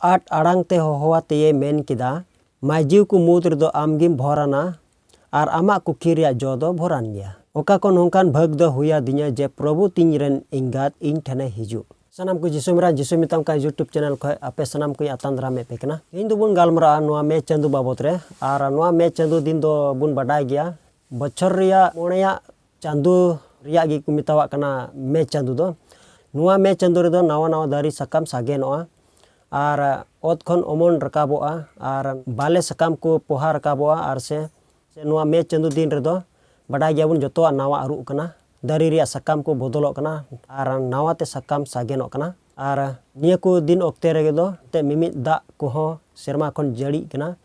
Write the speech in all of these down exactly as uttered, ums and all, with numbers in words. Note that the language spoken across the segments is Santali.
ᱟᱸᱴ ᱟᱲᱟᱝ ᱛᱮ ᱦᱚᱦᱚᱣᱟᱛᱮᱭᱮ ᱢᱮᱱ ᱠᱮᱫᱟ, "ᱢᱟᱹᱭᱡᱤᱣ ᱠᱚ ᱢᱩᱫᱽ ᱨᱮᱫᱚ ᱟᱢ ᱜᱮᱢ ᱵᱷᱚᱨᱟᱱᱟ, ᱟᱨ ᱟᱢᱟᱜ ᱠᱩᱠᱷᱤ ᱨᱮᱭᱟᱜ ᱡᱚ ᱫᱚ ᱵᱷᱚᱨᱟᱱ ᱜᱮᱭᱟ᱾ ᱚᱠᱟ ᱠᱚ ᱱᱚᱝᱠᱟᱱ ᱵᱷᱟᱹᱜᱽ ᱫᱚ ᱦᱩᱭ ᱟᱹᱫᱤᱧᱟ ᱡᱮ ᱯᱨᱚᱵᱷᱩ ᱛᱤᱧ ᱨᱮᱱ ᱮᱸᱜᱟᱛ ᱤᱧ ᱴᱷᱮᱱᱮ ᱦᱤᱡᱩᱜ?" ᱥᱟᱱᱟᱢ ᱠᱚ ᱡᱤᱥᱩ ᱢᱮᱨᱟ ᱡᱤᱥᱩ ᱢᱮᱛᱟᱢ ᱠᱟᱱ YouTube channel ᱠᱷᱚᱱ ᱟᱯᱮ ᱥᱟᱱᱟᱢ ᱠᱚᱧ ᱟᱛᱟᱝ ᱫᱟᱨᱟᱢᱮᱫ ᱯᱮ ᱠᱟᱱᱟ᱾ ᱛᱮᱦᱮᱧ ᱫᱚᱵᱚᱱ ᱜᱟᱞᱢᱟᱨᱟᱜᱼᱟ ᱱᱚᱣᱟ ᱢᱮ ᱪᱟᱸᱫᱳ ᱵᱟᱵᱚᱛ ᱨᱮ᱾ ᱟᱨ ᱱᱚᱣᱟ ᱢᱮ ᱪᱟᱸᱫᱳ ᱫᱤᱱ ᱫᱚ ᱵᱚᱱ ᱵᱟᱰᱟᱭ ᱜᱮᱭᱟ, ᱵᱚᱪᱷᱚᱨ ᱨᱮᱭᱟᱜ ᱢᱚᱬᱮᱭᱟᱜ ᱪᱟᱸᱫᱳ ᱨᱮᱭᱟᱜ ᱜᱮ ᱠᱚ ᱢᱮᱛᱟᱣᱟᱜ ᱠᱟᱱᱟ ᱢᱮ ᱪᱟᱸᱫᱳ ᱫᱚ᱾ ᱱᱚᱣᱟ ᱢᱮ ᱪᱟᱸᱫᱳ ᱨᱮᱫᱚ ᱱᱟᱣᱟ ᱱᱟᱣᱟ ᱫᱟᱨᱮ ᱥᱟᱠᱟᱢ ᱥᱟᱜᱮᱱᱚᱜᱼᱟ, ᱟᱨ ᱚᱛ ᱠᱷᱚᱱ ᱚᱢᱚᱱ ᱨᱟᱠᱟᱵᱚᱜᱼᱟ, ᱟᱨ ᱵᱟᱞᱮ ᱥᱟᱠᱟᱢ ᱠᱚ ᱯᱚᱦᱟ ᱨᱟᱠᱟᱵᱚᱜᱼᱟ, ᱟᱨ ᱥᱮ, ᱥᱮ ᱱᱚᱣᱟ ᱢᱮ ᱪᱟᱸᱫᱳ ᱫᱤᱱ ᱨᱮᱫᱚ ᱵᱟᱰᱟᱭ ᱜᱮᱭᱟᱵᱚᱱ ᱡᱚᱛᱚᱣᱟᱜ ᱱᱟᱣᱟ ᱟᱹᱨᱩᱜ ᱠᱟᱱᱟ, ᱫᱟᱨᱮ ᱨᱮᱭᱟᱜ ᱥᱟᱠᱟᱢ ᱠᱚ ᱵᱚᱫᱚᱞᱚᱜ ᱠᱟᱱᱟ, ᱟᱨ ᱱᱟᱣᱟ ᱛᱮ ᱥᱟᱠᱟᱢ ᱥᱟᱜᱮᱱᱚᱜ ᱠᱟᱱᱟ᱾ ᱟᱨ ᱱᱤᱭᱟᱹ ᱠᱚ ᱫᱤᱱ ᱚᱠᱛᱮ ᱨᱮᱜᱮ ᱫᱚ ᱮᱱᱛᱮᱫ ᱢᱤᱢᱤᱫ ᱫᱟᱜ ᱠᱚᱦᱚᱸ ᱥᱮᱨᱢᱟ ᱠᱷᱚᱱ ᱡᱟᱹᱲᱤᱜ ᱠᱟᱱᱟ᱾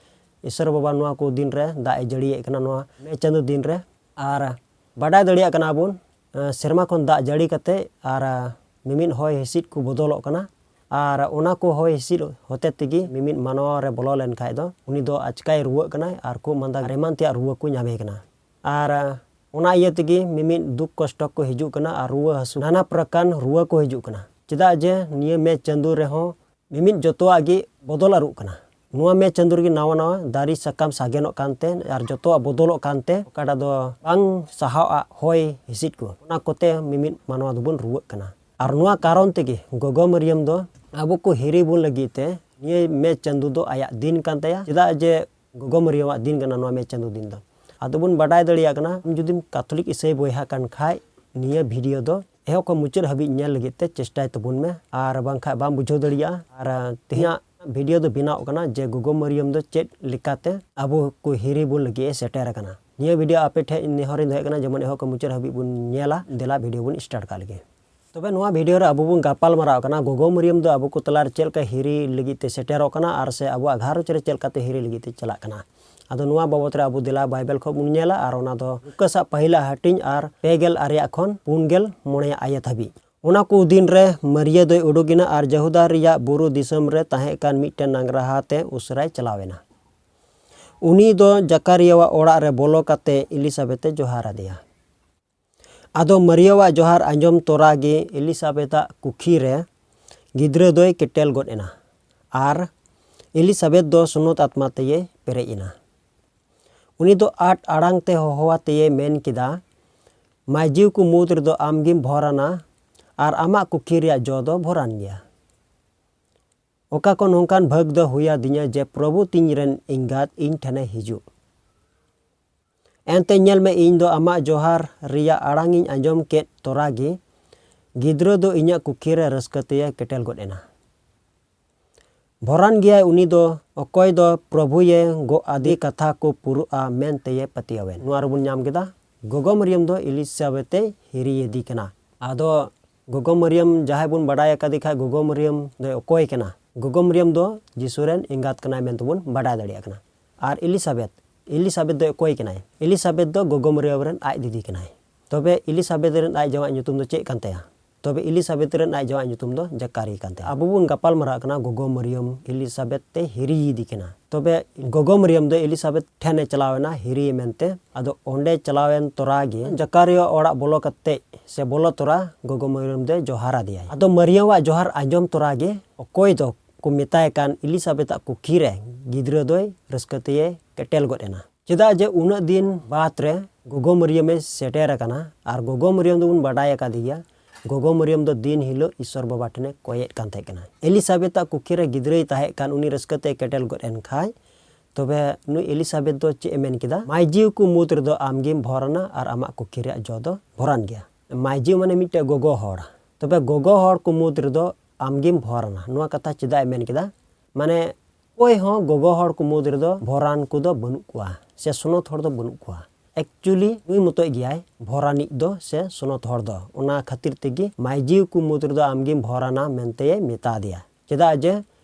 ᱤᱥᱚᱨ ᱵᱟᱵᱟ ᱱᱚᱣᱟ ᱠᱚ ᱫᱤᱱ ᱨᱮ ᱫᱟᱜ ᱮ ᱡᱟᱹᱲᱤᱭᱮᱫ ᱠᱟᱱᱟ ᱱᱚᱣᱟ ᱢᱮ ᱪᱟᱸᱫᱳ ᱫᱤᱱ ᱨᱮ᱾ ᱟᱨ ᱵᱟᱰᱟᱭ ᱫᱟᱲᱮᱭᱟᱜ ᱠᱟᱱᱟ ᱵᱚᱱ, ᱮ, ᱥᱮᱨᱢᱟ ᱠᱷᱚᱱ ᱫᱟᱜ ᱡᱟᱹᱲᱤ ᱠᱟᱛᱮ ᱟᱨ, ᱮ, ᱢᱤᱢᱤᱫ ᱦᱚᱭ ᱦᱤᱸᱥᱤᱫ ᱠᱚ ᱵᱚᱫᱚᱞᱚᱜ ᱠᱟᱱᱟ᱾ ᱟᱨ ᱚᱱᱟ ᱠᱚ ᱦᱚᱭ ᱦᱤᱸᱥᱤᱫ ᱦᱚᱛᱮ ᱛᱮᱜᱮ ᱢᱤᱢᱤᱫ ᱢᱟᱱᱣᱟ ᱨᱮ ᱵᱚᱞᱚ ᱞᱮᱱ ᱠᱷᱟᱡ ᱫᱚ ᱩᱱᱤ ᱫᱚ ᱟᱪᱠᱟᱭ ᱨᱩᱣᱟᱹᱜ ᱠᱟᱱᱟᱭ ᱟᱨ ᱠᱷᱩᱜ ᱢᱟᱸᱫᱟ ᱟᱨ ᱮᱢᱟᱱ ᱛᱮᱭᱟᱜ ᱨᱩᱣᱟᱹ ᱠᱚ ᱧᱟᱢᱮ ᱠᱟᱱᱟ᱾ ᱟᱨ, ᱮ, ᱚᱱᱟ ᱤᱭᱟᱹ ᱛᱮᱜᱮ ᱢᱤᱢᱤᱫ ᱫᱩᱠ ᱠᱚᱥᱴᱚ ᱠᱚ ᱦᱤᱡᱩᱜ ᱠᱟᱱᱟ ᱟᱨ ᱨᱩᱣᱟᱹ ᱦᱟᱹᱥᱩ ᱱᱟᱱᱟ ᱯᱨᱚᱠᱟᱨ ᱨᱩᱣᱟᱹ ᱠᱚ ᱦᱤᱡᱩᱜ ᱠᱟᱱᱟ᱾ ᱪᱮᱫᱟᱜ ᱡᱮ ᱱᱤᱭᱟᱹ ᱢᱮ ᱪᱟᱸᱫᱳ ᱨᱮᱦᱚᱸ ᱢᱤᱢᱤᱫ ᱡᱚᱛᱚᱣᱟᱜ ᱜᱮ ᱵᱚᱫᱚᱞ ᱟᱹᱨᱩᱜ ᱠᱟᱱᱟ᱾ ᱱᱚᱣᱟ ᱢᱮ ᱪᱟᱸᱫᱳ ᱨᱮᱜᱮ ᱱᱟᱣᱟ ᱱᱟᱣᱟ ᱫᱟᱨᱮ ᱥᱟᱠᱟᱢ ᱥᱟᱜᱮᱱᱚᱜ ᱠᱟᱱᱛᱮ ᱟᱨ ᱡᱚᱛᱚᱣᱟᱜ ᱵᱚᱫᱚᱞᱚᱜ ᱠᱟᱱᱛᱮ ᱚᱠᱟᱴᱟᱜ ᱫᱚ ᱵᱟᱝ ᱥᱟᱦᱟᱣᱟᱜ ᱦᱚᱭ ᱦᱤᱸᱥᱤᱫ ᱠᱚ, ᱚᱱᱟ ᱠᱚᱛᱮ ᱢᱤᱢᱤᱫ ᱢᱟᱱᱣᱟ ᱫᱚᱵᱚᱱ ᱨᱩᱣᱟᱹᱜ ᱠᱟᱱᱟ᱾ ᱟᱨ ᱱᱚᱣᱟ ᱠᱟᱨᱚᱱ ᱛᱮᱜᱮ ᱜᱚᱜᱚ ᱢᱟᱹᱨᱭᱟᱹᱢ ᱫᱚ ᱟᱵᱚ ᱠᱚ ᱦᱤᱨᱤ ᱵᱚᱱ ᱞᱟᱹᱜᱤᱫ ᱛᱮ ᱱᱤᱭᱟᱹ ᱢᱮ ᱪᱟᱸᱫᱳ ᱫᱚ ᱟᱭᱟᱜ ᱫᱤᱱ ᱠᱟᱱ ᱛᱟᱭᱟ᱾ ᱪᱮᱫᱟᱜ ᱡᱮ ᱜᱚᱜᱚ ᱢᱟᱹᱨᱭᱟᱹᱢᱟᱜ ᱫᱤᱱ ᱠᱟᱱᱟ ᱱᱚᱣᱟ ᱢᱮ ᱪᱟᱸᱫᱳ ᱫᱤᱱ ᱫᱚ᱾ ᱟᱫᱚ ᱵᱚᱱ ᱵᱟᱰᱟᱭ ᱫᱟᱲᱮᱭᱟᱜ ᱠᱟᱱᱟ, ᱟᱢ ᱡᱩᱫᱤᱢ ᱠᱟᱛᱷᱚᱞᱤᱠ ᱤᱥᱟᱹᱭ ᱵᱚᱭᱦᱟ ᱠᱟᱱ ᱠᱷᱟᱡ, ᱱᱤᱭᱟᱹ ᱵᱷᱤᱰᱤᱭᱳ ᱫᱚ ᱮᱦᱚᱵ ᱠᱷᱚᱱ ᱢᱩᱪᱟᱹᱫ ᱦᱟᱹᱵᱤᱡ ᱧᱮᱞ ᱞᱟᱹᱜᱤᱫ ᱛᱮ ᱪᱮᱥᱴᱟᱭ ᱛᱟᱵᱚᱱ ᱢᱮ, ᱟᱨ ᱵᱟᱝᱠᱷᱟᱡ ᱵᱟᱢ ᱵᱩᱡᱷᱟᱹᱣ ᱫᱟᱲᱮᱭᱟᱜᱼᱟ᱾ ᱟᱨ ᱛᱮᱦᱮᱧᱟᱜ ᱵᱷᱤᱰᱤᱭᱳ ᱫᱚ ᱵᱮᱱᱟᱣ ᱠᱟᱱᱟ ᱡᱮ ᱜᱚᱜᱚ ᱢᱟᱹᱨᱭᱟᱹᱢ ᱫᱚ ᱪᱮᱫ ᱞᱮᱠᱟᱛᱮ ᱟᱵᱚ ᱠᱚ ᱦᱤᱨᱤ ᱵᱚᱱ ᱞᱟᱹᱜᱤᱫ ᱮ ᱥᱮᱴᱮᱨ ᱟᱠᱟᱱᱟ᱾ ᱱᱤᱭᱟᱹ ᱵᱷᱤᱰᱤᱭᱳ ᱟᱯᱮ ᱴᱷᱮᱡ ᱱᱮᱦᱚᱨᱤᱧ ᱫᱚᱦᱚᱭᱮᱫ ᱠᱟᱱᱟ, ᱡᱮᱢᱚᱱ ᱮᱦᱚᱵ ᱠᱷᱚᱱ ᱢᱩᱪᱟᱹᱫ ᱦᱟᱹᱵᱤᱡ ᱵᱚᱱ ᱧᱮᱞᱟ᱾ ᱫᱮᱞᱟ ᱵᱷᱤᱰᱤᱭᱳ ᱵᱚᱱ ᱥᱴᱟᱨᱴ ᱠᱟᱜ ᱞᱮᱜᱮ᱾ ᱛᱚᱵᱮ ᱱᱚᱣᱟ ᱵᱷᱤᱰᱤᱭᱳ ᱨᱮ ᱟᱵᱚ ᱵᱚᱱ ᱜᱟᱯᱟᱞ ᱢᱟᱨᱟᱣ ᱠᱟᱱᱟ ᱜᱚᱜᱚ ᱢᱟᱹᱨᱭᱟᱹᱢ ᱫᱚ ᱟᱵᱚ ᱠᱚ ᱛᱟᱞᱟ ᱨᱮ ᱪᱮᱫ ᱞᱮᱠᱟ ᱦᱤᱨᱤ ᱞᱟᱹᱜᱤᱫ ᱛᱮ ᱥᱮᱴᱮᱨᱚᱜ ᱠᱟᱱᱟ ᱟᱨ ᱥᱮ ᱟᱵᱚᱣᱟᱜ ᱜᱷᱟᱨᱚᱸᱡᱽ ᱨᱮ ᱪᱮᱫ ᱞᱮᱠᱟᱛᱮ ᱦᱤᱨᱤ ᱞᱟᱹᱜᱤᱫ ᱛᱮ ᱪᱟᱞᱟᱜ ᱠᱟᱱᱟ᱾ ᱟᱫᱚ ᱱᱚᱣᱟ ᱵᱟᱵᱚᱛ ᱨᱮ ᱟᱵᱚ ᱫᱮᱞᱟ ᱵᱟᱭᱵᱮᱞ ᱠᱷᱚᱱ ᱵᱚᱱ ᱧᱮᱞᱟ, ᱟᱨ ᱚᱱᱟ ᱫᱚ ᱞᱩᱠᱟᱥᱟᱜ ᱯᱟᱹᱦᱤᱞᱟᱜ ᱦᱟᱹᱴᱤᱧ ᱟᱨ ᱯᱮ ᱜᱮᱞ ᱟᱨᱮᱭᱟᱜ ᱠᱷᱚᱱ ᱯᱩᱱ ᱜᱮᱞ ᱢᱚᱬᱮ ᱟᱭᱟᱛ ᱦᱟᱹᱵᱤᱡ᱾ ᱚᱱᱟ ᱠᱚ ᱫᱤᱱ ᱨᱮ ᱢᱟᱹᱨᱭᱟᱹ ᱫᱚᱭ ᱩᱰᱩᱠ ᱮᱱᱟ ᱟᱨ ᱡᱟᱦᱩᱫᱟ ᱨᱮᱭᱟᱜ ᱵᱩᱨᱩ ᱫᱤᱥᱚᱢ ᱨᱮ ᱛᱟᱦᱮᱸ ᱠᱟᱱ ᱢᱤᱫᱴᱮᱱ ᱱᱟᱝᱜᱽᱨᱟᱦᱟ ᱛᱮ ᱩᱥᱟᱹᱨᱟᱭ ᱪᱟᱞᱟᱣ ᱮᱱᱟ᱾ ᱩᱱᱤ ᱫᱚ ᱡᱟᱠᱟᱨᱤᱭᱟᱣᱟᱜ ᱚᱲᱟᱜ ᱨᱮ ᱵᱚᱞᱚ ᱠᱟᱛᱮ ᱮᱞᱤᱥᱟᱵᱮᱛ ᱮ ᱡᱚᱦᱟᱨ ᱟᱫᱮᱭᱟ᱾ ᱟᱫᱚ ᱢᱟᱹᱨᱭᱟᱹᱣᱟᱜ ᱡᱚᱦᱟᱨ ᱟᱸᱡᱚᱢ ᱛᱚᱨᱟ ᱜᱮ ᱮᱞᱤᱥᱟᱵᱮᱛᱟᱜ ᱠᱩᱠᱷᱤ ᱨᱮ ᱜᱤᱫᱽᱨᱟᱹ ᱫᱚᱭ ᱠᱮᱴᱮᱞ ᱜᱚᱫ ᱮᱱᱟ᱾ ᱟᱨ ᱮᱞᱤᱥᱟᱵᱮᱛ ᱫᱚ ᱥᱩᱱᱚᱛ ᱟᱛᱢᱟ ᱛᱮᱭᱮ ᱯᱮᱨᱮᱡ ᱮᱱᱟ᱾ ᱩᱱᱤ ᱫᱚ ᱟᱸᱴ ᱟᱲᱟᱝ ᱛᱮ ᱦᱚᱦᱚᱣᱟᱛᱮᱭᱮ ᱢᱮᱱ ᱠᱮᱫᱟ, "ᱢᱟᱹᱭᱡᱤᱣ ᱠᱚ ᱢᱩᱫᱽ ᱨᱮᱫᱚ ᱟᱢ ᱜᱮᱢ ᱵᱷᱚᱨᱟᱱᱟ, ᱟᱨ ᱟᱢᱟᱜ ᱠᱩᱠᱷᱤ ᱨᱮᱭᱟᱜ ᱡᱚ ᱫᱚ ᱵᱷᱚᱨᱟᱱ ᱜᱮᱭᱟ᱾ ᱚᱠᱟ ᱠᱚ ᱱᱚᱝᱠᱟᱱ ᱵᱷᱟᱹᱜᱽ ᱫᱚ ᱦᱩᱭ ᱟᱹᱫᱤᱧᱟ ᱡᱮ ᱯᱨᱚᱵᱷᱩ ᱛᱤᱧ ᱨᱮᱱ ᱮᱸᱜᱟᱛ ᱤᱧ ᱴᱷᱮᱱᱮ ᱦᱤᱡᱩᱜ?" ᱮᱱᱛᱮ ᱧᱮᱞ ᱢᱮ, ᱤᱧ ᱫᱚ ᱟᱢᱟᱜ ᱡᱚᱦᱟᱨ ᱨᱮᱭᱟᱜ ᱟᱲᱟᱝ ᱤᱧ ᱟᱸᱡᱚᱢ ᱠᱮᱫ ᱛᱚᱨᱟ ᱜᱮ, ᱜᱤᱫᱽᱨᱟᱹ ᱫᱚ ᱤᱧᱟᱹᱜ ᱠᱩᱠᱷᱤ ᱨᱮ ᱨᱟᱹᱥᱠᱟᱹ ᱛᱮᱭᱮ ᱠᱮᱴᱮᱞ ᱜᱚᱫ ᱮᱱᱟ᱾ ᱵᱷᱚᱨᱟᱱ ᱜᱮᱭᱟᱭ ᱩᱱᱤ ᱫᱚ, ᱚᱠᱚᱭ ᱫᱚ ᱯᱨᱚᱵᱷᱩᱭᱮ ᱜᱚᱜ ᱟᱫᱮ ᱠᱟᱛᱷᱟ ᱠᱚ ᱯᱩᱨᱟᱹᱜᱼᱟ ᱢᱮᱱᱛᱮᱭᱮ ᱯᱟᱹᱛᱭᱟᱹᱣᱮᱱ᱾ ᱱᱚᱣᱟ ᱨᱮᱵᱚᱱ ᱧᱟᱢ ᱠᱮᱫᱟ, ᱜᱚᱜᱚ ᱢᱟᱨᱤᱭᱟᱢ ᱫᱚ ᱮᱞᱤᱥᱟᱵᱮᱛ ᱮ ᱦᱤᱨᱤᱭᱮᱫᱮ ᱠᱟᱱᱟ᱾ ᱟᱫᱚ ᱜᱚᱜᱚ ᱢᱟᱨᱤᱭᱟᱢ ᱡᱟᱦᱟᱸᱭ ᱵᱚᱱ ᱵᱟᱰᱟᱭ ᱟᱠᱟᱫᱮ ᱠᱷᱟᱡ, ᱜᱚᱜᱚ ᱢᱟᱨᱤᱭᱟᱢ ᱫᱚᱭ ᱚᱠᱚᱭ ᱠᱟᱱᱟ? ᱜᱚᱜᱚ ᱢᱟᱨᱤᱭᱟᱢ ᱫᱚ ᱡᱤᱥᱩ ᱨᱮᱱ ᱮᱸᱜᱟᱛ ᱠᱟᱱᱟᱭ ᱢᱮᱱᱛᱮ ᱵᱚᱱ ᱵᱟᱰᱟᱭ ᱫᱟᱲᱮᱭᱟᱜ ᱠᱟᱱᱟ᱾ ᱟᱨ ᱮᱞᱤᱥᱟᱵᱮᱛ, ᱮᱞᱤᱥᱟᱵᱮᱛ ᱫᱚ ᱚᱠᱚᱭ ᱠᱟᱱᱟᱭ? ᱮᱞᱤᱥᱟᱵᱮᱛ ᱫᱚ ᱜᱚᱜᱚ ᱢᱟᱨᱤᱭᱟᱢ ᱨᱮᱱ ᱟᱡ ᱫᱤᱫᱤ ᱠᱟᱱᱟᱭ᱾ ᱛᱚᱵᱮ ᱮᱞᱤᱥᱟᱵᱮᱛ ᱨᱮᱱ ᱟᱡ ᱡᱟᱶᱟᱭ ᱧᱩᱛᱩᱢ ᱫᱚ ᱪᱮᱫ ᱠᱟᱱ ᱛᱟᱭᱟ? ᱛᱚᱵᱮ ᱮᱞᱤᱥᱟᱵᱮᱛ ᱨᱮᱱ ᱟᱡ ᱡᱟᱶᱟᱭ ᱧᱩᱛᱩᱢ ᱫᱚ ᱡᱟᱠᱟᱨᱤ ᱠᱟᱱ ᱛᱟᱭᱟ᱾ ᱟᱵᱚ ᱵᱚᱱ ᱜᱟᱯᱟᱞ ᱢᱟᱨᱟᱜ ᱠᱟᱱᱟ ᱜᱚᱜᱚ ᱢᱟᱨᱤᱭᱟᱢ ᱮᱞᱤᱥᱟᱵᱮᱛ ᱛᱮ ᱦᱤᱨᱤᱭᱮᱫᱮ ᱠᱟᱱᱟ᱾ ᱛᱚᱵᱮ ᱜᱚᱜᱚ ᱢᱟᱨᱤᱭᱟᱢ ᱫᱚ ᱮᱞᱤᱥᱟᱵᱮᱛ ᱴᱷᱮᱱᱮ ᱪᱟᱞᱟᱣ ᱮᱱᱟ ᱦᱤᱨᱤᱭᱮ ᱢᱮᱱᱛᱮ᱾ ᱟᱫᱚ ᱚᱸᱰᱮ ᱪᱟᱞᱟᱣᱮᱱ ᱛᱚᱨᱟ ᱜᱮ ᱡᱟᱠᱟᱨᱤᱭᱟ ᱚᱲᱟᱜ ᱵᱚᱞᱚ ᱠᱟᱛᱮ ᱥᱮ ᱵᱚᱞᱚ ᱛᱚᱨᱟ ᱜᱚᱜᱚ ᱢᱟᱨᱤᱭᱟᱢ ᱫᱚᱭ ᱡᱚᱦᱟᱨ ᱟᱫᱮᱭᱟᱭ᱾ ᱟᱫᱚ ᱢᱟᱨᱤᱭᱟᱢᱟᱜ ᱡᱚᱦᱟᱨ ᱟᱸᱡᱚᱢ ᱛᱚᱨᱟ ᱜᱮ ᱚᱠᱚᱭ ᱫᱚ ᱠᱚ ᱢᱮᱛᱟᱭ ᱠᱟᱱ ᱮᱞᱤᱥᱟᱵᱮᱛᱟᱜ ᱠᱩᱠᱷᱤ ᱨᱮ ᱜᱤᱫᱽᱨᱟᱹ ᱫᱚᱭ ᱨᱟᱹᱥᱠᱟᱹ ᱛᱮᱭᱮ ᱠᱮᱴᱮᱞ ᱜᱚᱫ ᱮᱱᱟ᱾ ᱪᱮᱫᱟᱜ ᱡᱮ ᱩᱱᱟᱹᱜ ᱫᱤᱱ ᱵᱟᱫᱽ ᱨᱮ ᱜᱚᱜᱚ ᱢᱟᱨᱤᱭᱟᱢᱮ ᱥᱮᱴᱮᱨ ᱟᱠᱟᱱᱟ, ᱟᱨ ᱜᱚᱜᱚ ᱢᱟᱨᱤᱭᱟᱢ ᱫᱚᱵᱚᱱ ᱵᱟᱰᱟᱭ ᱟᱠᱟᱫᱮ ᱜᱮᱭᱟ, ᱜᱚᱜᱚ ᱢᱟᱨᱤᱭᱟᱢ ᱫᱚ ᱫᱤᱱ ᱦᱤᱞᱳᱜ ᱤᱥᱚᱨ ᱵᱟᱵᱟ ᱴᱷᱮᱱᱮ ᱠᱚᱭᱮᱫ ᱠᱟᱱ ᱛᱟᱦᱮᱸ ᱠᱟᱱᱟ᱾ ᱮᱞᱤᱥᱟᱵᱮᱛᱟᱜ ᱠᱩᱠᱷᱤ ᱨᱮ ᱜᱤᱫᱽᱨᱟᱹᱭ ᱛᱟᱦᱮᱸ ᱠᱟᱱ, ᱩᱱᱤ ᱨᱟᱹᱥᱠᱟᱹ ᱛᱮ ᱠᱮᱴᱮᱞ ᱜᱚᱫ ᱮᱱ ᱠᱷᱟᱡ, ᱛᱚᱵᱮ ᱱᱩᱭ ᱮᱞᱤᱥᱟᱵᱮᱛ ᱫᱚ ᱪᱮᱫ ᱮ ᱢᱮᱱ ᱠᱮᱫᱟ? "ᱢᱟᱹᱭᱡᱤᱣ ᱠᱚ ᱢᱩᱫᱽ ᱨᱮᱫᱚ ᱟᱢ ᱜᱮᱢ ᱵᱷᱚᱨᱟᱱᱟ ᱟᱨ ᱟᱢᱟᱜ ᱠᱩᱠᱷᱤ ᱨᱮᱭᱟᱜ ᱡᱚ ᱫᱚ ᱵᱷᱚᱨᱟᱱ ᱜᱮᱭᱟ᱾" ᱢᱟᱹᱭᱡᱤᱣ ᱢᱟᱱᱮ ᱢᱤᱫᱴᱮᱡ ᱜᱚᱜᱚ ᱦᱚᱲ᱾ ᱛᱚᱵᱮ ᱜᱚᱜᱚ ᱦᱚᱲ ᱠᱚ ᱢᱩᱫᱽ ᱨᱮᱫᱚ ᱟᱢ ᱜᱮᱢ ᱵᱷᱚᱨᱟᱱᱟ᱾ ᱱᱚᱣᱟ ᱠᱟᱛᱷᱟ ᱪᱮᱫᱟᱜ ᱮ ᱢᱮᱱ ᱠᱮᱫᱟ? ᱢᱟᱱᱮ ᱚᱠᱚᱭ ᱦᱚᱸ ᱜᱚᱜᱚ ᱦᱚᱲ ᱠᱚ ᱢᱩᱫᱽ ᱨᱮᱫᱚ ᱵᱷᱚᱨᱟᱱ ᱠᱚᱫᱚ ᱵᱟᱹᱱᱩᱜ ᱠᱚᱣᱟ, ᱥᱮ ᱥᱚᱱᱚᱛ ᱦᱚᱲ ᱫᱚ ᱵᱟᱹᱱᱩᱜ ᱠᱚᱣᱟ᱾ Actually ᱱᱩᱭ ᱢᱚᱛᱚᱡ ᱜᱮᱭᱟᱭ ᱵᱷᱚᱨᱟᱱᱤᱡ ᱫᱚ ᱥᱮ ᱥᱚᱱᱚᱛ ᱦᱚᱲ ᱫᱚ᱾ ᱚᱱᱟ ᱠᱷᱟᱹᱛᱤᱨ ᱛᱮᱜᱮ ᱢᱟᱹᱭᱡᱤᱣ ᱠᱚ ᱢᱩᱫᱽ ᱨᱮᱫᱚ ᱟᱢᱜᱮᱢ ᱵᱷᱚᱨᱟᱱᱟ ᱢᱮᱱᱛᱮᱭ ᱢᱮᱛᱟ ᱫᱮᱭᱟ᱾ ᱪᱮᱫᱟᱜ ᱡᱮ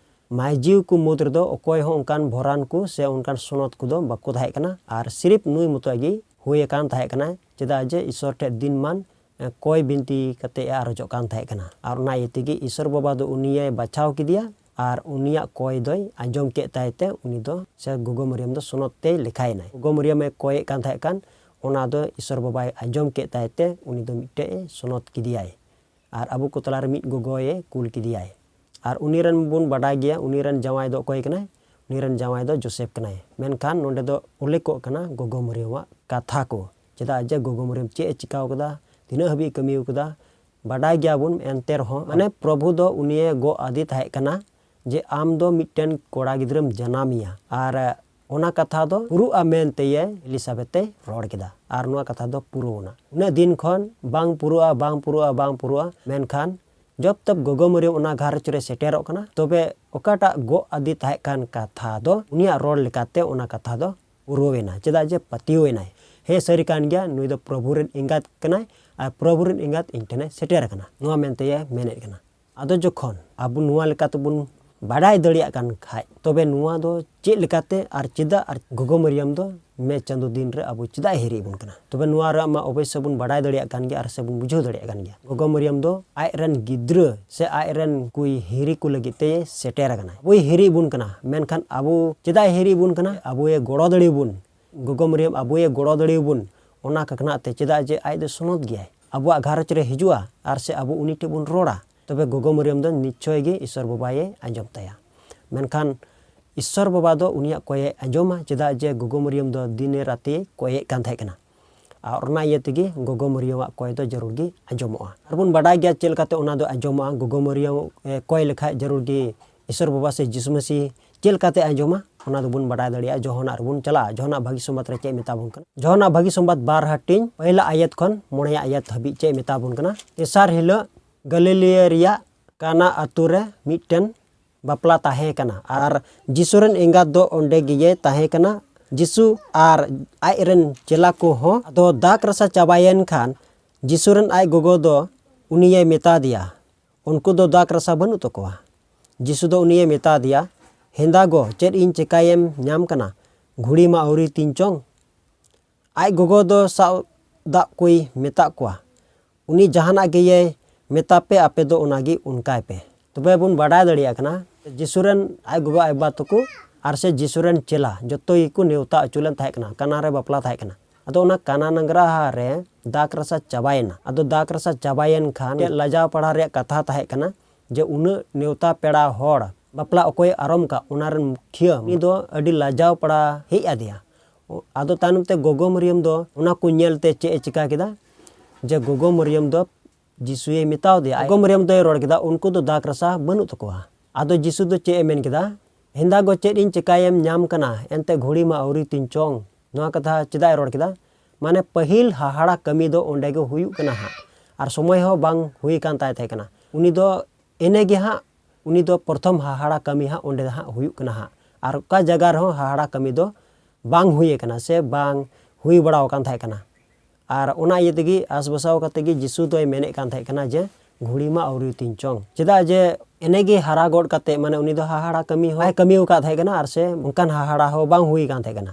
ᱢᱟᱹᱭᱡᱤᱣ ᱠᱚ ᱢᱩᱫᱽ ᱨᱮᱫᱚ ᱚᱠᱚᱭ ᱦᱚᱸ ᱚᱱᱠᱟᱱ ᱵᱷᱚᱨᱟᱱ ᱠᱚ ᱥᱮ ᱚᱱᱠᱟᱱ ᱥᱚᱱᱚᱛ ᱠᱚᱫᱚ ᱵᱟᱠᱚ ᱛᱟᱦᱮᱸ ᱠᱟᱱᱟ, ᱟᱨ ᱥᱤᱨᱤᱯ ᱱᱩᱭ ᱢᱚᱛᱚᱡ ᱜᱮ ᱦᱩᱭ ᱟᱠᱟᱱ ᱛᱟᱦᱮᱸ ᱠᱟᱱᱟ᱾ ᱪᱮᱫᱟᱜ ᱡᱮ ᱤᱥᱚᱨ ᱴᱷᱮᱡ ᱫᱤᱱ ᱢᱟᱱ ᱠᱚᱭ ᱵᱤᱱᱛᱤ ᱠᱟᱛᱮ ᱮ ᱟᱨᱚᱡᱚᱜ ᱠᱟᱱ ᱛᱟᱦᱮᱸ ᱠᱟᱱᱟ᱾ ᱟᱨ ᱚᱱᱟ ᱤᱭᱟᱹ ᱛᱮᱜᱮ ᱤᱥᱚᱨ ᱵᱟᱵᱟ ᱫᱚ ᱩᱱᱤᱭᱮ ᱵᱟᱪᱷᱟᱣ ᱠᱮᱫᱮᱭᱟ, ᱟᱨ ᱩᱱᱤᱭᱟᱜ ᱠᱚᱭ ᱫᱚᱭ ᱟᱸᱡᱚᱢ ᱠᱮᱫ ᱛᱟᱭ ᱛᱮ ᱩᱱᱤ ᱫᱚ ᱥᱮ ᱜᱚᱜᱚ ᱢᱟᱨᱤᱭᱟᱢ ᱫᱚ ᱥᱚᱱᱚᱛ ᱛᱮᱭ ᱞᱮᱠᱷᱟᱭᱮᱱᱟᱭ᱾ ᱜᱚᱜᱚ ᱢᱟᱨᱤᱭᱟᱢᱮ ᱠᱚᱭᱮᱫ ᱠᱟᱱ ᱛᱟᱦᱮᱸ ᱠᱟᱱ, ᱚᱱᱟ ᱫᱚ ᱤᱥᱚᱨ ᱵᱟᱵᱟᱭ ᱟᱸᱡᱚᱢ ᱠᱮᱫ ᱛᱟᱭ ᱛᱮ ᱩᱱᱤ ᱫᱚ ᱢᱤᱫᱴᱮᱡ ᱮ ᱥᱚᱱᱚᱛ ᱠᱮᱫᱮᱭᱟᱭ, ᱟᱨ ᱟᱵᱚ ᱠᱚ ᱛᱟᱞᱟᱨᱮ ᱢᱤᱫ ᱜᱚᱜᱚᱭᱮ ᱠᱩᱞ ᱠᱮᱫᱮᱭᱟᱭ᱾ ᱟᱨ ᱩᱱᱤ ᱨᱮᱱ ᱵᱚᱱ ᱵᱟᱰᱟᱭ ᱜᱮᱭᱟ, ᱩᱱᱤ ᱨᱮᱱ ᱡᱟᱶᱟᱭ ᱫᱚ ᱚᱠᱚᱭ ᱠᱟᱱᱟᱭ? ᱩᱱᱤ ᱨᱮᱱ ᱡᱟᱶᱟᱭ ᱫᱚ ᱡᱳᱥᱮᱯ ᱠᱟᱱᱟᱭ᱾ ᱢᱮᱱᱠᱷᱟᱱ ᱱᱚᱰᱮ ᱫᱚ ᱩᱞᱞᱮᱠᱷᱚᱜ ᱠᱟᱱᱟ ᱜᱚᱜᱚ ᱢᱟᱨᱤᱭᱟᱢᱟᱜ ᱠᱟᱛᱷᱟ ᱠᱚ᱾ ᱪᱮᱫᱟᱜ ᱡᱮ ᱜᱚᱜᱚ ᱢᱟᱨᱤᱭᱟᱢ ᱪᱮᱫ ᱮ ᱪᱤᱠᱟᱹᱣ ᱠᱟᱫᱟ, ᱛᱤᱱᱟᱹᱜ ᱦᱟᱹᱵᱤᱡ ᱠᱟᱹᱢᱤ ᱠᱟᱫᱟ, ᱵᱟᱰᱟᱭ ᱜᱮᱭᱟᱵᱚᱱ᱾ ᱮᱱᱛᱮ ᱨᱮᱦᱚᱸ ᱢᱟᱱᱮ ᱯᱨᱚᱵᱷᱩ ᱫᱚ ᱩᱱᱤᱭᱮ ᱜᱚᱜ ᱟᱫᱮ ᱛᱟᱦᱮᱸ ᱠᱟᱱᱟ ᱡᱮ ᱟᱢ ᱫᱚ ᱢᱤᱫᱴᱮᱱ ᱠᱚᱲᱟ ᱜᱤᱫᱽᱨᱟᱹᱢ ᱡᱟᱱᱟᱢᱮᱭᱟ᱾ ᱟᱨ ᱚᱱᱟ ᱠᱟᱛᱷᱟ ᱫᱚ ᱯᱩᱨᱩᱜᱼᱟ ᱢᱮᱱᱛᱮᱭᱮ ᱮᱞᱤᱥᱟᱵᱮᱛ ᱮ ᱨᱚᱲ ᱠᱮᱫᱟ᱾ ᱟᱨ ᱱᱚᱣᱟ ᱠᱟᱛᱷᱟ ᱫᱚ ᱯᱩᱨᱟᱹᱣᱱᱟ᱾ ᱩᱱᱟᱹᱜ ᱫᱤᱱ ᱠᱷᱚᱱ ᱵᱟᱝ ᱯᱩᱨᱟᱹᱜᱼᱟ, ᱵᱟᱝ ᱯᱩᱨᱟᱹᱜᱼᱟ, ᱵᱟᱝ ᱯᱩᱨᱟᱹᱜᱼᱟ, ᱢᱮᱱᱠᱷᱟᱱ ᱡᱚᱵ ᱛᱚᱵ ᱜᱚᱜᱚ ᱢᱟᱨᱤᱭᱟᱢ ᱚᱱᱟ ᱜᱷᱟᱨᱚᱸᱡᱽ ᱨᱮ ᱥᱮᱴᱮᱨᱚᱜ ᱠᱟᱱᱟ᱾ ᱛᱚᱵᱮ ᱚᱠᱟᱴᱟᱜ ᱜᱚᱜ ᱟᱫᱮ ᱛᱟᱦᱮᱸ ᱠᱟᱱ ᱠᱟᱛᱷᱟ ᱫᱚ ᱩᱱᱤᱭᱟᱜ ᱨᱚᱲ ᱞᱮᱠᱟᱛᱮ ᱚᱱᱟ ᱠᱟᱛᱷᱟ ᱫᱚ ᱯᱩᱨᱟᱹᱣ ᱮᱱᱟ᱾ ᱪᱮᱫᱟᱜ ᱡᱮ ᱯᱟᱹᱛᱭᱟᱹᱣ ᱮᱱᱟᱭ, ᱦᱮᱸ, ᱥᱟᱹᱨᱤ ᱠᱟᱱ ᱜᱮᱭᱟ, ᱱᱩᱭ ᱫᱚ ᱯᱨᱚᱵᱷᱩ ᱨᱮᱱ ᱮᱸᱜᱟᱛ ᱠᱟᱱᱟᱭ ᱟᱨ ᱯᱨᱚᱵᱷᱩ ᱨᱮᱱ ᱮᱸᱜᱟᱛ ᱤᱧ ᱴᱷᱮᱱᱮ ᱥᱮᱴᱮᱨ ᱟᱠᱟᱱᱟ, ᱱᱚᱣᱟ ᱢᱮᱱᱛᱮᱭᱮ ᱢᱮᱱᱮᱫ ᱠᱟᱱᱟ᱾ ᱟᱫᱚ ᱡᱚᱠᱷᱚᱱ ᱟᱵᱚ ᱱᱚᱣᱟ ᱞᱮᱠᱟ ᱛᱮᱵᱚᱱ ᱵᱟᱰᱟᱭ ᱫᱟᱲᱮᱭᱟᱜ ᱠᱟᱱ ᱠᱷᱟᱡ, ᱛᱚᱵᱮ ᱱᱚᱣᱟ ᱫᱚ ᱪᱮᱫ ᱞᱮᱠᱟᱛᱮ ᱟᱨ ᱪᱮᱫᱟᱜ ᱟᱨ ᱜᱚᱜᱚ ᱢᱟᱨᱤᱭᱟᱢ ᱫᱚ ᱢᱮ ᱪᱟᱸᱫᱳ ᱫᱤᱱ ᱨᱮ ᱟᱵᱚ ᱪᱮᱫᱟᱜ ᱮ ᱦᱤᱨᱤᱡ ᱵᱚᱱ ᱠᱟᱱᱟ? ᱛᱚᱵᱮ ᱱᱚᱣᱟ ᱨᱮᱭᱟᱜ ᱢᱟ ᱚᱵᱚᱥᱥᱚ ᱵᱚᱱ ᱵᱟᱰᱟᱭ ᱫᱟᱲᱮᱭᱟᱜ ᱠᱟᱱ ᱜᱮᱭᱟ ᱟᱨ ᱥᱮ ᱵᱚᱱ ᱵᱩᱡᱷᱟᱹᱣ ᱫᱟᱲᱮᱭᱟᱜ ᱠᱟᱱ ᱜᱮᱭᱟ᱾ ᱜᱚᱜᱚ ᱢᱟᱨᱤᱭᱟᱢ ᱫᱚ ᱟᱡ ᱨᱮᱱ ᱜᱤᱫᱽᱨᱟᱹ ᱥᱮ ᱟᱡ ᱨᱮᱱ ᱠᱚᱭ ᱦᱤᱨᱤ ᱠᱚ ᱞᱟᱹᱜᱤᱫ ᱛᱮ ᱥᱮᱴᱮᱨ ᱟᱠᱟᱱᱟ᱾ ᱟᱵᱚᱭ ᱦᱤᱨᱤᱡ ᱵᱚᱱ ᱠᱟᱱᱟ, ᱢᱮᱱᱠᱷᱟᱱ ᱟᱵᱚ ᱪᱮᱫᱟᱜ ᱮ ᱦᱤᱨᱤᱡ ᱵᱚᱱ ᱠᱟᱱᱟ? ᱟᱵᱚᱭᱮ ᱜᱚᱲᱚ ᱫᱟᱲᱮᱭᱟᱵᱚᱱ, ᱜᱚᱜᱚ ᱢᱟᱨᱤᱭᱟᱢ ᱟᱵᱚᱭᱮ ᱜᱚᱲᱚ ᱫᱟᱲᱮᱭᱟᱵᱚᱱ, ᱚᱱᱟ ᱠᱟᱠᱷᱱᱟ ᱛᱮ᱾ ᱪᱮᱫᱟᱜ ᱡᱮ ᱟᱡ ᱫᱚ ᱥᱚᱱᱚᱛ ᱜᱮᱭᱟᱭ, ᱟᱵᱚᱣᱟᱜ ᱜᱷᱟᱨᱚᱸᱡᱽ ᱨᱮ ᱦᱤᱡᱩᱜᱼᱟ ᱟᱨ ᱥᱮ ᱟᱵᱚ ᱩᱱᱤ ᱴᱷᱮᱱ ᱵᱚᱱ ᱨᱚᱲᱟ, ᱛᱚᱵᱮ ᱜᱚᱜᱚ ᱢᱟᱨᱤᱭᱟᱢ ᱫᱚ ᱱᱤᱥᱪᱚᱭ ᱜᱮ ᱤᱥᱚᱨ ᱵᱟᱵᱟᱭᱮ ᱟᱸᱡᱚᱢ ᱛᱟᱭᱟ᱾ ᱢᱮᱱᱠᱷᱟᱱ ᱤᱥᱚᱨ ᱵᱟᱵᱟ ᱫᱚ ᱩᱱᱤᱭᱟᱜ ᱠᱚᱭᱮ ᱟᱸᱡᱚᱢᱟ, ᱪᱮᱫᱟᱜ ᱡᱮ ᱜᱚᱜᱚ ᱢᱟᱨᱤᱭᱟᱢ ᱫᱚ ᱫᱤᱱᱮ ᱨᱟᱛᱮ ᱠᱚᱭᱮᱫ ᱠᱟᱱ ᱛᱟᱦᱮᱸ ᱠᱟᱱᱟ᱾ ᱟᱨ ᱚᱱᱟ ᱤᱭᱟᱹ ᱛᱮᱜᱮ ᱜᱚᱜᱚ ᱢᱟᱨᱤᱭᱟᱢᱟᱜ ᱠᱚᱭ ᱫᱚ ᱡᱟᱹᱨᱩᱲ ᱜᱮ ᱟᱸᱡᱚᱢᱚᱜᱼᱟ᱾ ᱟᱨ ᱵᱚᱱ ᱵᱟᱰᱟᱭ ᱜᱮᱭᱟ ᱪᱮᱫ ᱞᱮᱠᱟᱛᱮ ᱚᱱᱟ ᱫᱚ ᱟᱸᱡᱚᱢᱚᱜᱼᱟ᱾ ᱜᱚᱜᱚ ᱢᱟᱨᱤᱭᱟᱢ, ᱮ, ᱠᱚᱭ ᱞᱮᱠᱷᱟᱡ ᱡᱟᱹᱨᱩᱲ ᱜᱮ ᱤᱥᱚᱨ ᱵᱟᱵᱟ ᱥᱮ ᱡᱤᱥᱩ ᱢᱟᱹᱥᱤ ᱪᱮᱫ ᱞᱮᱠᱟᱛᱮ ᱟᱸᱡᱚᱢᱟ, ᱚᱱᱟ ᱫᱚᱵᱚᱱ ᱵᱟᱰᱟᱭ ᱫᱟᱲᱮᱭᱟᱜᱼᱟ᱾ ᱡᱚᱦᱚᱱᱟᱜ ᱨᱮᱵᱚᱱ ᱪᱟᱞᱟᱜᱼᱟ, ᱡᱚᱦᱚᱱᱟᱜ ᱵᱷᱟᱹᱜᱤ ᱥᱚᱢᱵᱟᱫ ᱨᱮ ᱪᱮᱫ ᱢᱮᱛᱟ ᱵᱚᱱ ᱠᱟᱱᱟ᱾ ᱡᱚᱦᱚᱱᱟᱜ ᱵᱷᱟᱹᱜᱤ ᱥᱚᱢᱵᱟᱫ ᱵᱟᱨ ᱦᱟᱹᱴᱤᱧ, ᱯᱚᱭᱞᱟ ᱟᱭᱟᱛ ᱠᱷᱚᱱ ᱢᱚᱬᱮᱭᱟ ᱟᱭᱟᱛ ᱦᱟᱹᱵᱤᱡ ᱪᱮᱫ ᱢᱮᱛᱟ ᱵᱚᱱ ᱠᱟᱱᱟ᱾ ᱛᱮᱥᱟᱨ ᱦᱤᱞᱳᱜ ᱜᱟᱹᱞᱤᱞᱤᱭᱟᱹ ᱨᱮᱭᱟᱜ ᱠᱟᱱᱟ ᱟᱛᱳ ᱨᱮ ᱢᱤᱫᱴᱮᱱ ᱵᱟᱯᱞᱟ ᱛᱟᱦᱮᱸ ᱠᱟᱱᱟ᱾ ᱟᱨ ᱡᱤᱥᱩ ᱨᱮᱱ ᱮᱸᱜᱟᱛ ᱫᱚ ᱚᱸᱰᱮ ᱜᱮᱭᱮ ᱛᱟᱦᱮᱸ ᱠᱟᱱᱟ, ᱡᱤᱥᱩ ᱟᱨ ᱟᱡ ᱨᱮᱱ ᱪᱮᱞᱟ ᱠᱚᱦᱚᱸ᱾ ᱟᱫᱚ ᱫᱟᱜ ᱨᱟᱥᱟ ᱪᱟᱵᱟᱭᱮᱱ ᱠᱷᱟᱱ ᱡᱤᱥᱩ ᱨᱮᱱ ᱟᱡ ᱜᱚᱜᱚ ᱫᱚ ᱩᱱᱤᱭᱮ ᱢᱮᱛᱟ ᱫᱮᱭᱟ, ᱩᱱᱠᱩ ᱫᱚ ᱫᱟᱜ ᱨᱟᱥᱟ ᱵᱟᱹᱱᱩᱜ ᱛᱟᱠᱚᱣᱟ᱾ ᱡᱤᱥᱩ ᱫᱚ ᱩᱱᱤᱭᱮ ᱢᱮᱛᱟ ᱫᱮᱭᱟ, ᱦᱮᱸᱫᱟ ᱜᱚ, ᱪᱮᱫ ᱤᱧ ᱪᱮᱠᱟᱭᱮᱢ ᱧᱟᱢ ᱠᱟᱱᱟ? ᱜᱷᱩᱲᱤ ᱢᱟ ᱟᱹᱣᱨᱤ ᱛᱤᱧ ᱪᱚᱝ᱾ ᱟᱡ ᱜᱚᱜᱚ ᱫᱚ ᱥᱟᱵ ᱫᱟᱜ ᱠᱚᱭ ᱢᱮᱛᱟᱜ ᱠᱚᱣᱟ᱾ ᱩᱱᱤ ᱡᱟᱦᱟᱱᱟᱜ ᱜᱮᱭᱮ ᱢᱮᱛᱟ ᱯᱮ, ᱟᱯᱮ ᱫᱚ ᱚᱱᱟᱜᱮ ᱚᱱᱠᱟᱭ ᱯᱮ᱾ ᱛᱚᱵᱮ ᱵᱚᱱ ᱵᱟᱰᱟᱭ ᱫᱟᱲᱮᱭᱟᱜ ᱠᱟᱱᱟ, ᱡᱤᱥᱩ ᱨᱮᱱ ᱟᱡ ᱜᱚᱜᱚ ᱟᱡ ᱵᱟᱵᱟ ᱛᱟᱠᱚ ᱟᱨ ᱥᱮ ᱡᱤᱥᱩ ᱨᱮᱱ ᱪᱮᱞᱟ ᱡᱚᱛᱚ ᱜᱮᱠᱚ ᱱᱮᱣᱛᱟ ᱦᱚᱪᱚ ᱞᱮᱱ ᱛᱟᱦᱮᱸ ᱠᱟᱱᱟ, ᱠᱟᱱᱟ ᱨᱮ ᱵᱟᱯᱞᱟ ᱛᱟᱦᱮᱸ ᱠᱟᱱᱟ᱾ ᱟᱫᱚ ᱚᱱᱟ ᱠᱟᱱᱟ ᱱᱟᱜᱽᱨᱟᱦᱟ ᱨᱮ ᱫᱟᱜ ᱨᱟᱥᱟ ᱪᱟᱵᱟᱭᱮᱱᱟ᱾ ᱟᱫᱚ ᱫᱟᱜ ᱨᱟᱥᱟ ᱪᱟᱵᱟᱭᱮᱱ ᱠᱷᱟᱱ ᱞᱟᱡᱟᱣ ᱯᱟᱲᱟ ᱨᱮᱭᱟᱜ ᱠᱟᱛᱷᱟ ᱛᱟᱦᱮᱸ ᱠᱟᱱᱟ, ᱡᱮ ᱩᱱᱟᱹᱜ ᱱᱮᱣᱛᱟ ᱯᱮᱲᱟ ᱦᱚᱲ ᱵᱟᱯᱞᱟ ᱚᱠᱚᱭᱮ ᱟᱨᱚᱢ ᱠᱟᱜ, ᱚᱱᱟ ᱨᱮᱱ ᱢᱩᱠᱷᱤᱭᱟᱹ ᱩᱱᱤ ᱫᱚ ᱟᱹᱰᱤ ᱞᱟᱡᱟᱣ ᱯᱟᱲᱟ ᱦᱮᱡ ᱟᱫᱮᱭᱟ᱾ ᱟᱫᱚ ᱛᱟᱭᱱᱚᱢ ᱛᱮ ᱜᱚᱜᱚ ᱢᱟᱹᱨᱤᱭᱟᱹᱢ ᱫᱚ ᱚᱱᱟ ᱠᱚ ᱧᱮᱞ ᱛᱮ ᱪᱮᱫ ᱮ ᱪᱤᱠᱟ ᱠᱮᱫᱟ? ᱡᱮ ᱜᱚᱜᱚ ᱢᱟᱹᱨᱤᱭᱟᱹᱢ ᱫᱚ ᱡᱤᱥᱩᱭ ᱢᱮᱛᱟᱣ ᱫᱮᱭᱟ, ᱜᱚᱜᱚ ᱢᱟᱹᱨᱤᱭᱟᱹᱢ ᱫᱚᱭ ᱨᱚᱲ ᱠᱮᱫᱟ, "ᱩᱱᱠᱩ ᱫᱚ ᱫᱟᱜᱽ ᱨᱟᱥᱟ ᱵᱟᱹᱱᱩᱜ ᱛᱟᱠᱚᱣᱟ᱾" ᱟᱫᱚ ᱡᱤᱥᱩ ᱫᱚ ᱪᱮᱫ ᱮ ᱢᱮᱱ ᱠᱮᱫᱟ? "ᱦᱮᱸᱫᱟ ᱜᱚ, ᱪᱮᱫ ᱤᱧ ᱪᱮᱠᱟᱭᱮᱢ ᱧᱟᱢ ᱠᱟᱱᱟ? ᱮᱱᱛᱮ ᱜᱷᱩᱲᱤ ᱢᱟ ᱟᱹᱣᱨᱤ ᱛᱤᱧ ᱪᱚᱝ᱾" ᱱᱚᱣᱟ ᱠᱟᱛᱷᱟ ᱪᱮᱫᱟᱜ ᱮ ᱨᱚᱲ ᱠᱮᱫᱟ? ᱢᱟᱱᱮ ᱯᱟᱹᱦᱤᱞ ᱦᱟᱦᱟᱲᱟ ᱠᱟᱹᱢᱤ ᱫᱚ ᱚᱸᱰᱮ ᱜᱮ ᱦᱩᱭᱩᱜ ᱠᱟᱱᱟ ᱦᱟᱸᱜ, ᱟᱨ ᱥᱚᱢᱚᱭ ᱦᱚᱸ ᱵᱟᱝ ᱦᱩᱭ ᱠᱟᱱ ᱛᱟᱭ ᱛᱟᱦᱮᱸ ᱠᱟᱱᱟ᱾ ᱩᱱᱤ ᱫᱚ ᱮᱱᱮ ᱜᱮ ᱦᱟᱸᱜ, ᱩᱱᱤ ᱫᱚ ᱯᱨᱚᱛᱷᱚᱢ ᱦᱟᱦᱟᱲᱟ ᱠᱟᱹᱢᱤ ᱦᱟᱸᱜ ᱚᱸᱰᱮ ᱫᱚ ᱦᱟᱸᱜ ᱦᱩᱭᱩᱜ ᱠᱟᱱᱟ ᱦᱟᱸᱜ, ᱟᱨ ᱚᱠᱟ ᱡᱟᱭᱜᱟ ᱨᱮᱦᱚᱸ ᱦᱟᱦᱟᱲᱟ ᱠᱟᱹᱢᱤ ᱫᱚ ᱵᱟᱝ ᱦᱩᱭ ᱟᱠᱟᱱᱟ ᱥᱮ ᱵᱟᱝ ᱦᱩᱭ ᱵᱟᱲᱟᱣ ᱟᱠᱟᱱ ᱛᱟᱦᱮᱸ ᱠᱟᱱᱟ᱾ ᱟᱨ ᱚᱱᱟ ᱤᱭᱟᱹ ᱛᱮᱜᱮ ᱟᱥ ᱵᱷᱚᱨᱥᱟ ᱠᱟᱛᱮ ᱜᱮ ᱡᱤᱥᱩ ᱫᱚᱭ ᱢᱮᱱᱮᱫ ᱠᱟᱱ ᱛᱟᱦᱮᱸ ᱠᱟᱱᱟ ᱡᱮ, "ᱜᱷᱩᱲᱤ ᱢᱟ ᱟᱹᱣᱨᱤ ᱛᱤᱧ ᱪᱚᱝ᱾" ᱪᱮᱫᱟᱜ ᱡᱮ ᱮᱱᱮ ᱜᱮ ᱦᱟᱨᱟ ᱜᱚᱫ ᱠᱟᱛᱮ, ᱢᱟᱱᱮ ᱩᱱᱤ ᱫᱚ ᱦᱟᱦᱟᱲᱟ ᱠᱟᱹᱢᱤ ᱦᱚᱸ ᱵᱟᱭ ᱠᱟᱹᱢᱤ ᱟᱠᱟᱫ ᱛᱟᱦᱮᱸ ᱠᱟᱱᱟ, ᱟᱨ ᱥᱮ ᱚᱱᱠᱟᱱ ᱦᱟᱦᱟᱲᱟ ᱦᱚᱸ ᱵᱟᱝ ᱦᱩᱭ ᱠᱟᱱ ᱛᱟᱦᱮᱸ ᱠᱟᱱᱟ᱾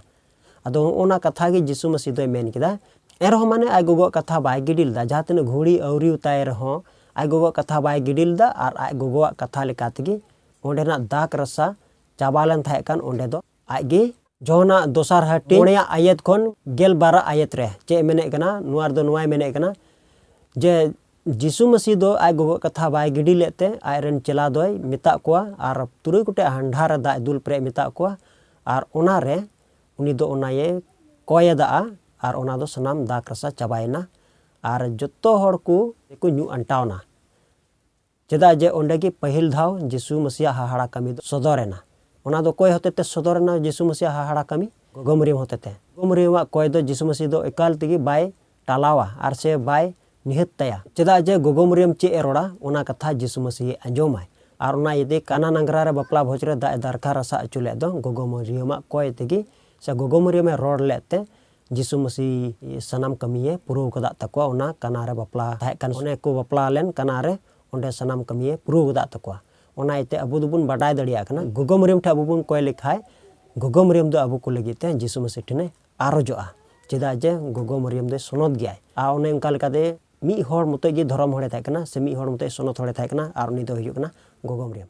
ᱟᱫᱚ ᱚᱱᱟ ᱠᱟᱛᱷᱟ ᱜᱮ ᱡᱤᱥᱩ ᱢᱟᱹᱥᱤ ᱫᱚᱭ ᱢᱮᱱ ᱠᱮᱫᱟ᱾ ᱮᱱᱨᱮᱦᱚᱸ ᱢᱟᱱᱮ ᱟᱡ ᱜᱚᱜᱚᱣᱟᱜ ᱠᱟᱛᱷᱟ ᱵᱟᱭ ᱜᱤᱰᱤ ᱞᱮᱫᱟ, ᱡᱟᱦᱟᱸ ᱛᱤᱱᱟᱹᱜ ᱜᱷᱩᱲᱤ ᱟᱹᱣᱨᱤ ᱛᱟᱭ ᱨᱮᱦᱚᱸ ᱟᱡ ᱜᱚᱜᱚᱣᱟᱜ ᱠᱟᱛᱷᱟ ᱵᱟᱭ ᱜᱤᱰᱤ ᱞᱮᱫᱟ, ᱟᱨ ᱟᱡ ᱜᱚᱜᱚᱣᱟᱜ ᱠᱟᱛᱷᱟ ᱞᱮᱠᱟ ᱛᱮᱜᱮ ᱚᱸᱰᱮᱱᱟᱜ ᱫᱟᱜᱽ ᱨᱟᱥᱟ ᱪᱟᱵᱟ ᱞᱮᱱ ᱛᱟᱦᱮᱸ ᱠᱟᱱ ᱚᱸᱰᱮ ᱫᱚ ᱟᱡ ᱜᱮ ᱡᱚᱦᱚᱱᱟᱜ ᱫᱚᱥᱟᱨ ᱦᱟᱹᱴᱤᱧ ᱢᱚᱬᱮᱭᱟᱜ ᱟᱭᱮᱛ ᱠᱷᱚᱱ ᱜᱮᱞ ᱵᱟᱨᱟᱜ ᱟᱭᱮᱛ ᱨᱮ ᱪᱮᱫ ᱮ ᱢᱮᱱᱮᱫ ᱠᱟᱱᱟ? ᱱᱚᱣᱟ ᱨᱮᱫᱚ ᱱᱚᱣᱟᱭ ᱢᱮᱱᱮᱫ ᱠᱟᱱᱟ ᱡᱮ ᱡᱤᱥᱩ ᱢᱟᱹᱥᱤ ᱫᱚ ᱟᱡ ᱜᱚᱜᱚᱣᱟᱜ ᱠᱟᱛᱷᱟ ᱵᱟᱭ ᱜᱤᱰᱤ ᱞᱮᱫ ᱛᱮ ᱟᱡ ᱨᱮᱱ ᱪᱮᱞᱟ ᱫᱚᱭ ᱢᱮᱛᱟᱜ ᱠᱚᱣᱟ ᱟᱨ ᱛᱩᱨᱩᱭ ᱜᱚᱴᱮᱡ ᱦᱟᱱᱰᱷᱟ ᱨᱮ ᱫᱟᱜ ᱮ ᱫᱩᱞ ᱯᱮᱨᱮᱡ ᱢᱮᱛᱟᱜ ᱠᱚᱣᱟ, ᱟᱨ ᱚᱱᱟ ᱨᱮ ᱩᱱᱤ ᱫᱚ ᱚᱱᱟᱭᱮ ᱠᱚᱭ ᱟᱫᱟᱜᱼᱟ, ᱟᱨ ᱚᱱᱟ ᱫᱚ ᱥᱟᱱᱟᱢ ᱫᱟᱜᱽ ᱨᱟᱥᱟ ᱪᱟᱵᱟᱭᱮᱱᱟ, ᱟᱨ ᱡᱚᱛᱚ ᱦᱚᱲ ᱠᱚ, ᱠᱚ ᱧᱩ ᱟᱱᱴᱟᱣᱱᱟ᱾ ᱪᱮᱫᱟᱜ ᱡᱮ ᱚᱸᱰᱮ ᱜᱮ ᱯᱟᱹᱦᱤᱞ ᱫᱷᱟᱣ ᱡᱤᱥᱩ ᱢᱟᱹᱥᱤᱭᱟᱜ ᱦᱟᱦᱟᱲᱟ ᱠᱟᱹᱢᱤ ᱫᱚ ᱥᱚᱫᱚᱨ ᱮᱱᱟ᱾ ᱚᱱᱟ ᱫᱚ ᱚᱠᱚᱭ ᱦᱚᱛᱮᱛᱮ ᱥᱚᱫᱚᱨ ᱮᱱᱟ ᱡᱤᱥᱩ ᱢᱟᱹᱥᱤᱭᱟᱜ ᱦᱟᱦᱟᱲᱟ ᱠᱟᱹᱢᱤ? ᱜᱚᱜᱚ ᱢᱟᱹᱨᱤᱭᱟᱹᱢᱟᱜ ᱠᱚᱭ ᱫᱚ ᱡᱤᱥᱩ ᱢᱟᱹᱥᱤ ᱫᱚ ᱮᱠᱟᱞ ᱛᱮᱜᱮ ᱵᱟᱭ ᱴᱟᱞᱟᱣᱟ ᱟᱨ ᱥᱮ ᱵᱟᱭ ᱱᱤᱦᱟᱹᱛ ᱛᱟᱭᱟ᱾ ᱪᱮᱫᱟᱜ ᱡᱮ ᱜᱚᱜᱚ ᱢᱟᱹᱨᱤᱭᱟᱹᱢ ᱪᱮᱫ ᱮ ᱨᱚᱲᱟ, ᱚᱱᱟ ᱠᱟᱛᱷᱟ ᱡᱤᱥᱩ ᱢᱟᱹᱥᱤ ᱟᱸᱡᱚᱢᱟᱭ᱾ ᱟᱨ ᱚᱱᱟ ᱤᱭᱟᱹᱛᱮ ᱠᱟᱱᱟ ᱱᱟᱝᱜᱽᱨᱟ ᱨᱮ ᱵᱟᱯᱞᱟ ᱵᱷᱚᱡᱽ ᱨᱮ ᱫᱟᱜ ᱮ ᱫᱟᱨᱠᱟ ᱨᱟᱥᱟ ᱦᱚᱪᱚ ᱞᱮᱫ ᱫᱚ ᱜᱚᱜᱚ ᱢᱟᱹᱨᱤᱭᱟᱹᱢᱟᱜ ᱠᱚᱭ ᱛᱮᱜᱮ ᱥᱮ ᱜᱚᱜᱚ ᱢᱟᱹᱨᱤᱭᱟᱹᱢᱮ ᱨᱚᱲ ᱞᱮᱫ ᱛᱮ ᱡᱤᱥᱩ ᱢᱟᱹᱥᱤ ᱥᱟᱱᱟᱢ ᱠᱟᱹᱢᱤᱭᱮ ᱯᱩᱨᱟᱹᱣ ᱠᱟᱫᱟᱜ ᱛᱟᱠᱚᱣᱟ᱾ ᱚᱱᱟ ᱠᱟᱱᱟ ᱨᱮ ᱵᱟᱯᱞᱟ ᱛᱟᱦᱮᱸ ᱠᱟᱱ, ᱚᱱᱮ ᱠᱚ ᱵᱟᱯᱞᱟ ᱞᱮᱱ ᱠᱟᱱᱟ ᱨᱮ, ᱚᱸᱰᱮ ᱥᱟᱱᱟᱢ ᱠᱟᱹᱢᱤᱭᱮ ᱯᱩᱨᱟᱹᱣ ᱠᱟᱫᱟᱜ ᱛᱟᱠᱚᱣᱟ᱾ ᱚᱱᱟ ᱤᱭᱟᱹᱛᱮ ᱟᱵᱚ ᱫᱚᱵᱚᱱ ᱵᱟᱰᱟᱭ ᱫᱟᱲᱮᱭᱟᱜ ᱠᱟᱱᱟ, ᱜᱚᱜᱚ ᱢᱟᱹᱨᱤᱭᱟᱹᱢ ᱴᱷᱮᱱ ᱟᱵᱚ ᱵᱚᱱ ᱠᱚᱭ ᱞᱮᱠᱷᱟᱡ, ᱜᱚᱜᱚ ᱢᱟᱹᱨᱤᱭᱟᱹᱢ ᱫᱚ ᱟᱵᱚ ᱠᱚ ᱞᱟᱹᱜᱤᱫ ᱛᱮ ᱡᱤᱥᱩ ᱢᱟᱹᱥᱤ ᱴᱷᱮᱱᱮ ᱟᱨᱚᱡᱚᱜᱼᱟ᱾ ᱪᱮᱫᱟᱜ ᱡᱮ ᱜᱚᱜᱚ ᱢᱟᱹᱨᱤᱭᱟᱹᱢ ᱫᱚᱭ ᱥᱚᱱᱚᱛ ᱜᱮᱭᱟᱭ᱾ ᱟᱨ ᱚᱱᱮ ᱚᱱᱠᱟ ᱞᱮᱠᱟᱛᱮ ᱢᱤᱫ ᱦᱚᱲ ᱢᱚᱛᱚᱡ ᱜᱮ ᱫᱷᱚᱨᱚᱢ ᱦᱚᱲᱮ ᱛᱟᱦᱮᱸ ᱠᱟᱱᱟ ᱥᱮ ᱢᱤᱫ ᱦᱚᱲ ᱢᱚᱛᱚᱡ ᱥᱚᱱᱚᱛ ᱦᱚᱲᱮ ᱛᱟᱦᱮᱸ ᱠᱟᱱᱟ, ᱟᱨ ᱩᱱᱤ ᱫᱚ ᱦᱩᱭᱩᱜ ᱠᱟᱱᱟ ᱜᱚᱜᱚ ᱢᱟᱹᱨᱤᱭᱟᱹᱢ᱾